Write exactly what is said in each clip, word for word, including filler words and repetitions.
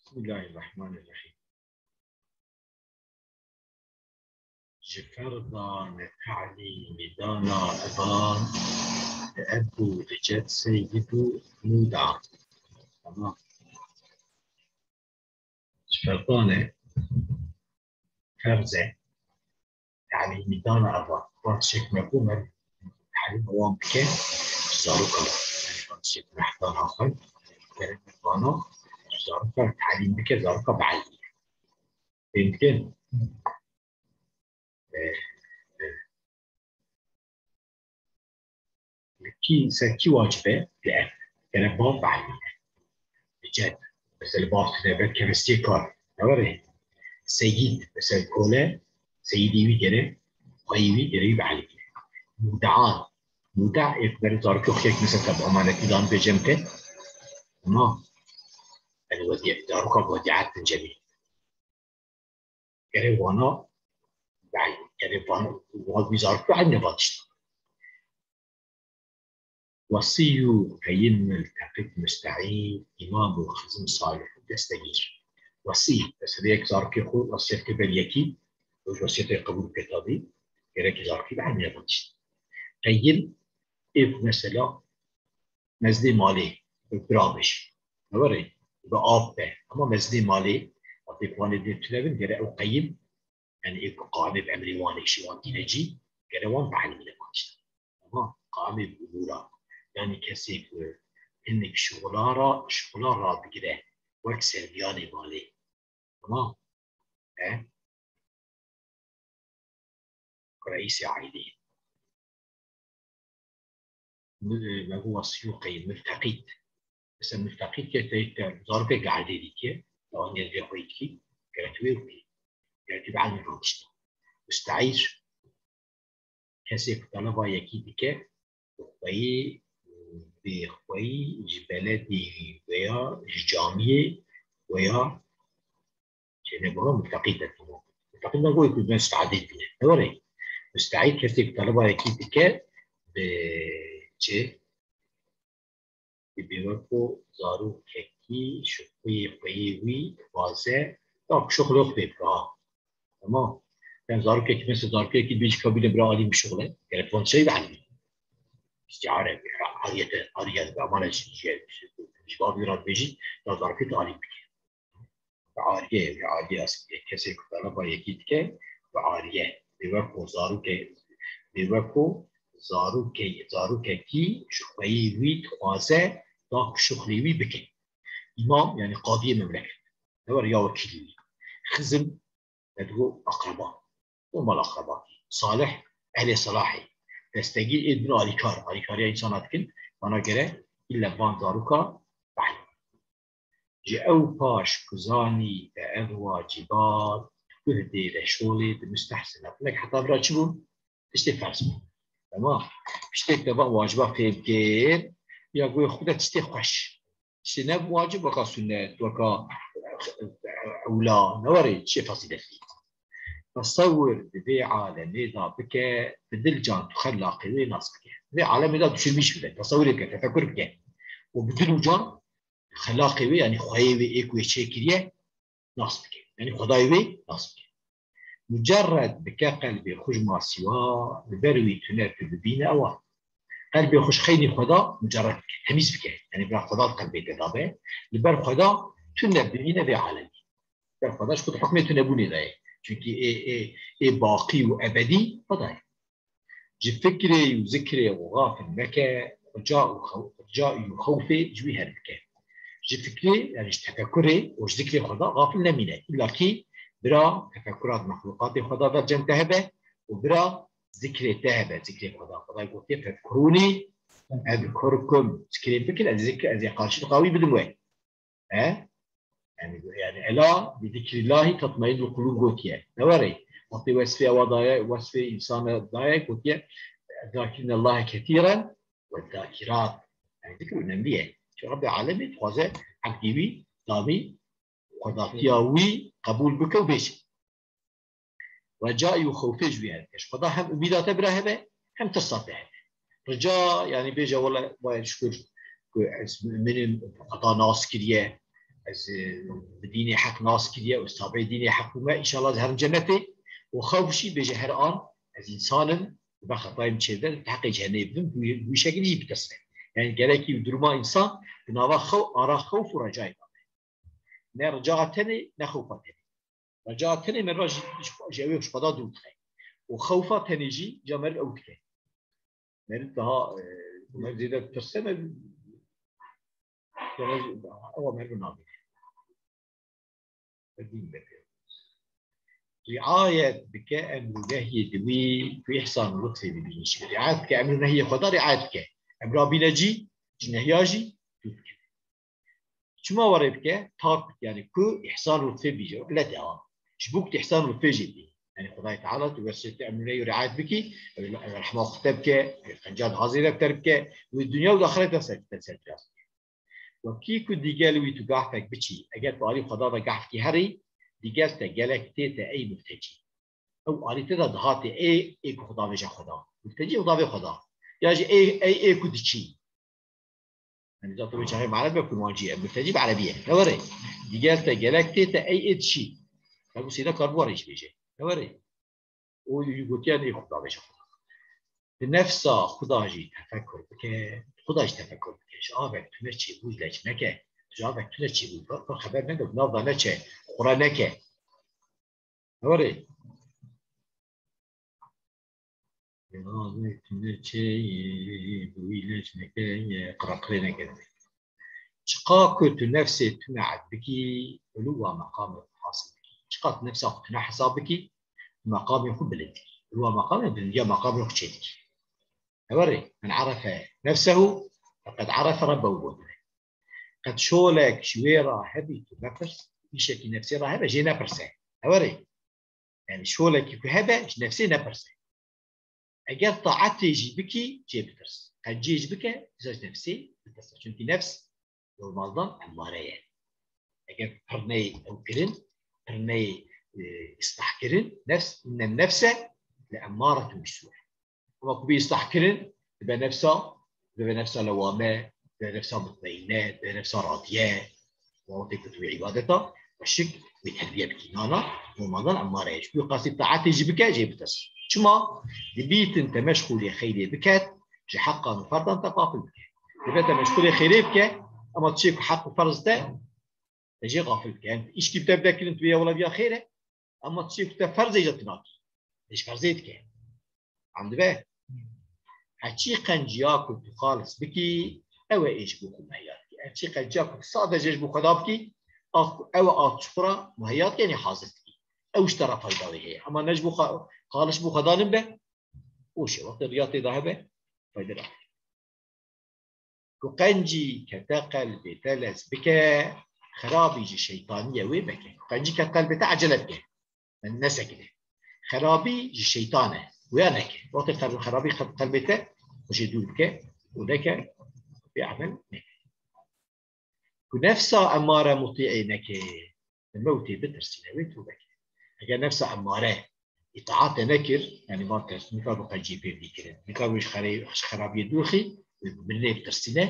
Bismillahirrahmanirrahim. Ji ferdan te'lîmî dana evan, ev bû, dicet, seydî bû, nûda. Tamam. Ji ferdanê ferz e. Te'lîmî dana evan. Van tiştek me bû, me te'lîm wan bike, ji zaroka. Van tiştek me heta naxwe. Gerek vana, ji zaroka te'lîm bike, zaroka bielîme. Fêm dikin? E, e. Kî, ser kî wacib e? Li ev. Gere bav bielîme. Li ced. Mesela bav tune ber kevestiyê kar. Ne were? Seyîd, mesela kole, seyîdê wî gere, payê wî gere wî bielîme. Mûdean. Mûde ê ku berê zarokê xwe yek mesela te bi emanetî dan bêje min te. Ama, yani weziyet, zaroka weziyet dincemî. Gere wana, yani, gere wana, wan wî zarok bielîme van tiştan. Wesî û qeyim, milteqit, musteîn, îmam û xizim, salih û destegîr. Wesî, mesela yek zarokê xwe wesiyet ke ber yekî, û wesiyetê qebûl bike tabî, gerek zarokî bielîme van tiştan. Qeyim, ev mesela mezinê malê, bi bira bêje. Ne were? Bi av be. Ama mezinê malê, wextê ku wan ê dê tune bin, gere ew qeyim, yani ê ku qamê bi emrê wan ê, îşê wan tîne cî, gere wan bielîmîne van tiştan. Ama qamê bi umûra, yani kesê ku hinek şixula ra, şixula radigire, wek serbiyanê malê. Tamam. E? Reîsê aîleyê. Me, me got wesî û qeyim, milteqît. Mesela milteqît ke te, te zarokek li erdê dîtiye, te anî vê xwe dikî, gerek wê bikî. Gerek bielîme van tiştan. Musteîr, kesê ku teleba yekî dike, xweyî, bê xweyî ji beledê wê ya ji camiyê wê ya çênebûna muteqît e, tamam. Muteqît ne goyê ku ben stadê bine. Ne were? Musteîr kesê ku teleba yekî dike bi çi? Bi weko zarokekî ji xweyê xweyê wî dixwaze, da ku şixulê xwe pê bike, ha. Tamam. Yani zarokekî, mesela zarokekî dibêjî ka bîne bira alî bişuxule. Gerek van şey de alî. İstiare, ariyete, ariyete, amana ji, ji, ji bavê ra dibêjî, da zarokê te alî bike. Bi ariye, bi ariye aslında. Kesê ku taleba yekî dike, bi ariye. Bi weko zaroke, bi weko zaroke, zarokekî ji xweyê wî dixwaze da ku şixulê wî bike. Îmam, yani qadiyê memleket. Ne were ya wekîlî wî. Xizim, ne digo akraba. Normal akraba. Salih, ehlê selahê. Destegîr ê dibin alîkar. Alîkariya însana dikin. Bana gere îlle van zaroka behl. Ji ew paş ku zanî te ev wacibat, guh dê reşolê dimistehsine. Hinek heta vira çi bû? Tiştê ferz bû. Tamam. Piştê te va waciba fêm kir, ya goyê xwe de tiştê xweş. Tiştê ne wacib, weka sunnet, weka ewla, ne were, tiştê fezîletî. Tesewir di vê alemê de bike, bi dil can tu xelaqê wê nas bike. Vê alemê de düşürmüş bike, tesewirê bike, tefekur bike. Û bi dil û can xelaqê wê, yani xweyê wê ê ku wê çêkiriye, nas bike. Yani xwedayê wê nas bike. Mucerred bike qelbê xwe ji masîwa, li ber wî tune tu bibîne ewa. Qelbê xwe ji xeynî xweda mucerred bike, temîz bike. Yani bira xweda di qelbê te de be. Li ber xweda tune bibîne vê alemî. Ber xweda ji xwe di hukmê tunebûnê de ye. Çunkî ê, ê, ê baqî û ebedî xweda ye. Ji fikrê û zikrê xwe xafil meke, rica û xew-, rica û xewfê ji wî her bike. Ji fikrê, yani ji tefekurê û ji zikrê xwe de xafil nemîne. Îlla kî bira tefekura di mexlûqatê xwe de vercem te hebe û bira zikrê te hebe, zikrê xwe de. Xwedayê gotiye, "Fezkurûnî ezkurkum." Zikrê bikin, ez zikr, ez ê qarşî xwe wî bidim we. He? Yani, yani ela bi zikrillahî tatmainnul qulûb gotiye. Ne were? Wextê wesfê ewa daye, wesfê însana daye, gotiye, "Zâkirînellâhe ketîren ve zâkirât." Yani zikr önemli ye. Çünkü Rabbê alemê dixwaze ebdê wî, damî, xwedatiya wî qebûl bike û bêje. Recayî û xewfê ji wî hebe. Ji Xweda hem umîda te bira hebe, hem tirsa te hebe. Rica, yani bêje, "Wele, Xwedayê şikir ku ez mu'min im, Xweda nas kiriye, Ez, e, bi dînê heq nas kiriye, ez tabê dînê heq bûme, înşallah ez herim cennetê. Û xewf jî bêje her an, ez însan im, bi xetayê min çêde, heqê cehennemê bibim, bu, bu şekilde jî bitirse. Yani gerekî duruma însan, bi nava xew, ara xewf û recayê de. Ne rica tenê, ne xewfa tenê. Rica tenê me re ji, ji, ji ew ê ji Xweda dûr dixe. Û xewfa tenê jî, ca meriv ew dike. Meriv daha, e, meriv zêde ditirse, meriv, ewa meriv nabîne. Riayet bike emr û nehyê di wî ku îhsan û lutfê dibînî jî. Riayet bike emr û nehyê Xweda, riayet bike. Emra bîne cî, ji nehya jî dûr bike. Çima were bike? Tark bike, yani ku îhsan û lutfê bîje. Illetê a. Ji bo ku tu îhsan û lutfê jê bî. Yani Xwedayê Teala tu wersê tu emr û nehyê riayet bikî, ew, ew rehma xwe te bike, ew qenca daha zêde te bike, wê dinya û axirete ser, te serfiraz bike. Wekî ku digel wî tu gahfek biçî, eger tu alî Xweda ve gahfkî herî, digel te gelek tê te ey murtecî. Ew alî te de dihatê ê, ê ku Xweda vêje Xweda. Murtecî Xweda vê Xweda. Ya jî ê, ey ê ku diçî. Yani zaten wê çaxê mereb be ku wancî ye. Murtecî bi erebî ye. Ne were. Digel te gelek tê te ey ê diçî. Ebu Seyda Karbuwarê jî bêje. Ne were. O yî gotiyan ê Xweda vêje Xweda. Di nefsa Xweda jî tefekur bike, Xweda jî tefekur bike. Ji avek tune çêbû ji leç neke. Ji avek tune çêbû, xwe xeber neke, nav da neçe, xura neke. Were. Ji avek tune çêbû ji leç neke, qiraqirê neke. Çiqa ku tu nefsê tune ed bikî, uluwa meqamê xwe hasil dikî. Çiqa tu nefsa xwe tune hesab bikî, tu meqamê xwe bilind dikî. Uluwa meqamê, bilindiya meqamê xwe çêdikî. Ew erê, men arefe nefsehu, feqed arefe rebbehu gotine. Qet şolek ji wê re hebî tu mepirs, îşekî nefsê re hebe, jê nepirse. Ew erê. Yani şolekî ku hebe, ji nefsê nepirse. Eger taetê jî bikî, jê bitirs. Qenciyê jî bike, dîsa ji nefsê bitirse. Çünkü nefs normaldan emmare ye. Eger pirneyê ew kirin, pirneyê, e, îslah kirin, nefs, inne nefse le emmaretun bisu'e. Ama ku bê îslah kirin, dibe nefsa, dibe nefsa lewame, dibe nefsa mutmaîne, dibe nefsa radiye. Wextê ku tu wê îbadeta xweşik wê terbiye bikî. Nana, normaldan emmare ye. Ji ku qasî taetê jî bike, jê bitirs. Çima? Dibîtin te meşxûlê xeyrê biket, ji heqan û ferdan te qafil bike. Dibe te meşxûlê xeyrê bike, ama tu çê ku heq û ferz te, te jê qafil bike. Yani îşkî bi te bide kirin, tu bêje wela viya xêr e, ama tu çê ku te ferz e, jê tu nakî. Te ji ferzê dike. Em dibe. Heçî qenciya ku tu xalis bikî, ew e ê ji bo xwe muheyya dikî. Heçî qenciya ku tu sade jê ji bo Xweda bikî, a, ew e a tu ji xwe re muheyya dikî, yanî hazir dikî. Ew ji te re fayda wê heye. Ama ne ji bo xwe, xalis ji bo Xweda nibe, û şê wextê riya tê de hebe, fayde nake. Ku qencî kete qelbê te lez bike, xerabî ji şeytanî ye wê meke. Ku qencî ket qelbê te, ecele bike. Nesekine. Xerabî ji şeytan e. Wê ya neke. Wextê xer-, xerabî qel-, qelbê te, xwe jê dûr bike û neke, bê emel neke. Ku nefsa emmare mutî'ê neke, li mewtê bitirsîne, wê tobe ke. Eger nefsa emmare îtaat te nekir, yani van ters, nikar bi qencî pê bidî kirin, nikar wê ji xerê-, ji xerabiyê dûr xî, wê bi mirinê bitirsîne,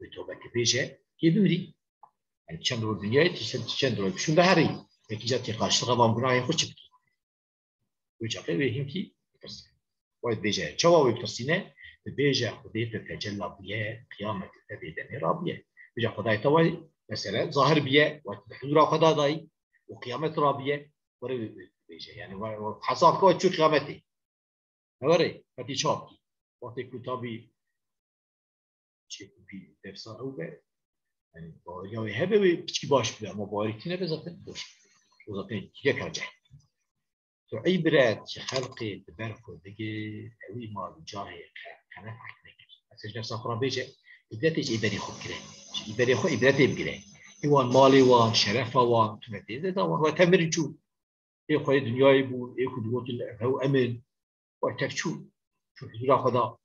wê tobe ke bêje, kê bimrî. Yani çend roj dinyayê, tu çend, tu çend roj şûnde herî. Yekî ca tê qarşiliqa van gunahê xwe çi bikî? Wê çaxê wê hinkî bitirsîne. Wê bêje, çawa wê bitirsîne? Bêje, Xwedê te tecella bûye, qiyametê te bê demê rabûye. Bêje, Xwedayê te wê, mesele, zahir bûye, wê te huzura Xweda dayî û qiyamet rabûye, were wê, wê bêje. Yani, were, were hesab ke wê çû qiyametê. Ew erê, qetî çawa bikî? Wextê ku tabî çêkûkî nefsa ew be, yani baweriya wê hebe wê piçkî baş bibe, ama bawerî tîne be zaten boş. O zaten kîrek hece. Tu îbret ji xelqê di ber xwe digir, ewî mal û cahê qe-, qenefek nekir. Ez ji nefsa xwe re bêje, îbretê ji êberê xwe bigire. Ji êberê xwe îbretê bigire. Ê wan malê wan, şerefa wan, tu ve tê de da wan, we te mirin çû. Ê xweyê dinyayê bûn, ê ku digotin ev hew em in. Wê tev çû. Çû huzura Xweda.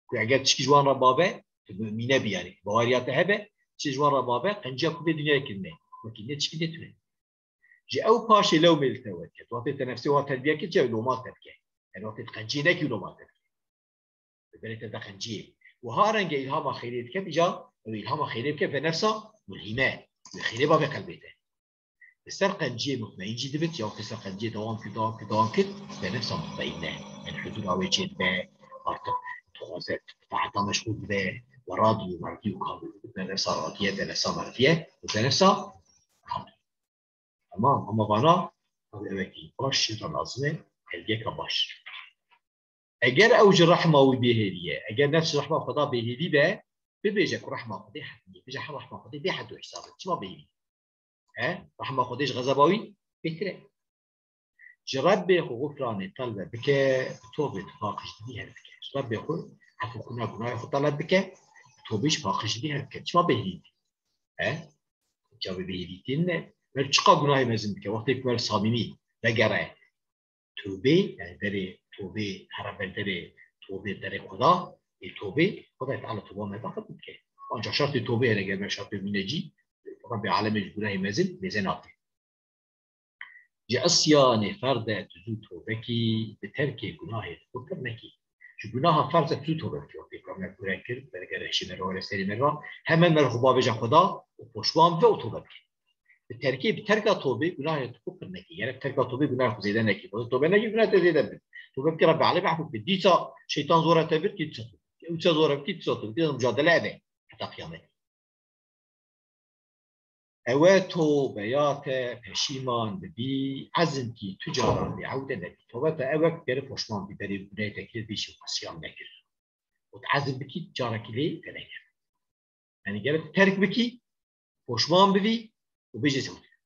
Ku eger tişkî ji wan re babe, tu mumîne bî yani. Baweriya te hebe, tişkî ji wan re babe, qenciya ku vê dinyayê kirine. Wekî ne tişkî ne tune. Ji ew paşê lewmê li te weke. Tu hatê te nefsê wan terbiye kir, çi ew loma te bike. Yani wextê tu qenciyê nekî loma te bike. Li berê te de qenciyê. Wiha renge îlhama xeyrê dike, îca ew îlhama xeyrê bike ve nefsa mulhîme. Li xêrê bavê qelbê de. Li ser qenciyê mutmeîn jî dibit, ya wextê ser qenciyê dewam kir, dewam kir, dewam kir, bi nefsa mutmeîn ne. Yani huzûra wê çê dibe, artık dixwaze, heta meşgûl dibe, bi radî û merdî û kamil, bi nefsa radiye, bi nefsa merdiye û bi nefsa kamil. Tamam, ama vana, ev ewekî baş, şêtan lazim e, heviyeka baş. Eger ew ji rehma wî bêhêvî ye, eger nefs ji rehma Xweda bêhêvî be, bibêje ku rehma Xwedê hevî ye, bêje rehma Xwedê bê hed û hesab e. Çima bêhêvî? He? Rehma Xwedê ji xezeba wî bêtir e. Ji Rebbê xwe xufranê telve bike, bi tobê tu paqij dibî hev bike. Ji Rebbê xwe efû kuna gunahê xwe teleb bike, bi tobê jî paqij dibî hev bike. Çima bêhêvî? He? Çavê bêhêvî tîn ne. Wer çiqa gunahê mezin bike, wextê ku wer samîmî vegere, tobê, yani derê tobê, here ber derê tobê, derê Xweda, ê tobê, Xwedayê Teala toba me daxil bike. Ancak şertê tobê hene, eger me şertê mînecî, Rebbê alemê ji gunahê mezin mêze nake. Ji isyanê ferz e tu zû tobe kî, bi terkê gunahê xwe pir nekî. Ji gunaha ferz e tu zû tobe bikî. Wextê ku me gure kir, berge rehşê me re were serê me re, hemen me re xwe bavêje Xweda û poşman bibe û tobe bike. Bi terkê, bi terka tobê gunahê tu xwe pir nekî. Gerek terka tobê gunahê xwe zêde nekî. Wextê tobe nekî, gunahê te zêde bibin. Tobe bikî, Rebbê alemê efû bike. Dîsa şeytan zora te bir kî, dîsa tobe bikî. Ew çi zora bikî, dîsa tobe bikî. Mücadele ev e. Heta qiyamet. Ewe tobeya te peşîman bibî, ezm kî tu caran lê ewde nebî. Tobe te ew e ku gere poşman bî, berê gunehê te kir, bî şi siyam nekir. Û tu ezm bikî, carekî lê te nekir. Yani gere tu terk bikî, poşman bibî û bêjî ez hew dikim.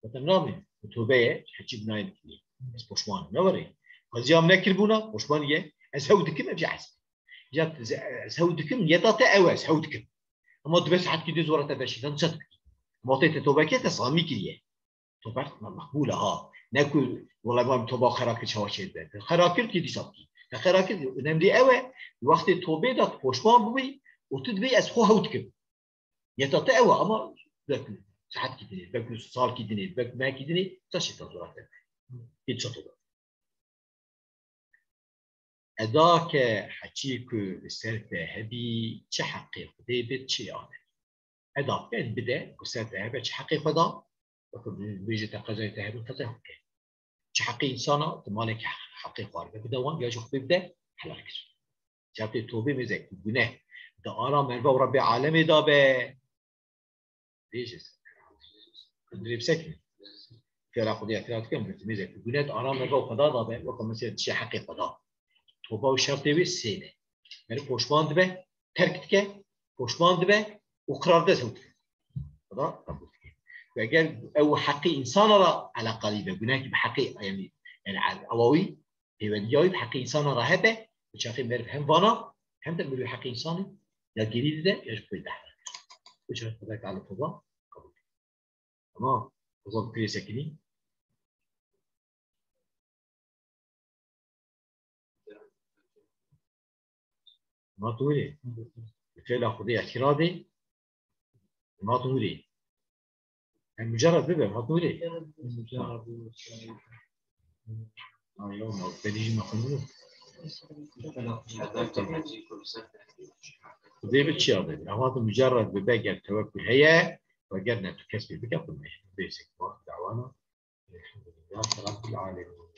Zaten nabê, bi tobe ye, heçî gunahê dikî. Ez poşman im, ne were? Xweziyam nekiribûna, poşman ye. Ez hew dikim, ev jî ezm. Ya ez hew dikim, niyeta te ew e, ez hew dikim. Ama dibe saetkî dê zora te de şîtan, çi dibikî? Ama te, te tobe kir, te samî kiriye. Tobe me-, meqbûl e ha. Ne ku, wela, em toba xera kir, çawa çê dibe. Te xera kir, kî dîsa bikî. Te xera kir, önemli ew e. Wextê tobê de tu poşman bûbî û tu dibê ez xwe hew dikim. Niyeta te ew e, ama belkî saetkî dinê, belkî salkî dinê, belkî mehekî dinê, ça şêtan zora te. Kî ça tobe. Eda ke heçî ku li ser te hebî, çi heqê Xwedê bit, çi ya me. Eda ke bide ku ser te hebe, çi heqê Xweda, weke bêje te qezayê te hebî, qezayê xwe ke. Çi heqê însana, tu maleke heqê xwe bide wan, ya jî Xwedê bide, helal kir. Şertê tobê mêze ku guneh di ara merve û Rebbê alemê de be, Vêjî. Dirê bisekine. Fêra Xwedê ya tira dikim, mêze ku guneh di ara merve û Xweda de be, weke mesela dişê heqê Xweda. Toba û şertê wê sê ne. Meriv poşman dibe, terk dike, poşman dibe û qirardê ez hew dikim. Xweda qebûl dike. Û eger ew heqê însana re eleqalî be, gunehkî bi heqê, yani, yani, ewa wî, pêwendiya wî bi heqê însana re hebe, bi çaxê meriv hem vana, hem de meriv heqê însanê ya gerî dide, ya ji xwe dehre. Bi çaxê Xwedayê Teala toba qebûl dike. Tamam. Toba bi kirê sekinî. Hatin wîrê. Li fêla Xwedê ya tîra dê. Hatin wîrê. Em mucerred bibe, hatin wîrê. Ay, yo, ma, belî jî me xwendin. Xwedê bi çiya de. Em hatin mucerred bibe, ger tewekul heye, ve ger ne tu kes pê bike, xwe me. Bêsek, bak, dawana. Elhamdülillah, Rabbil alemin.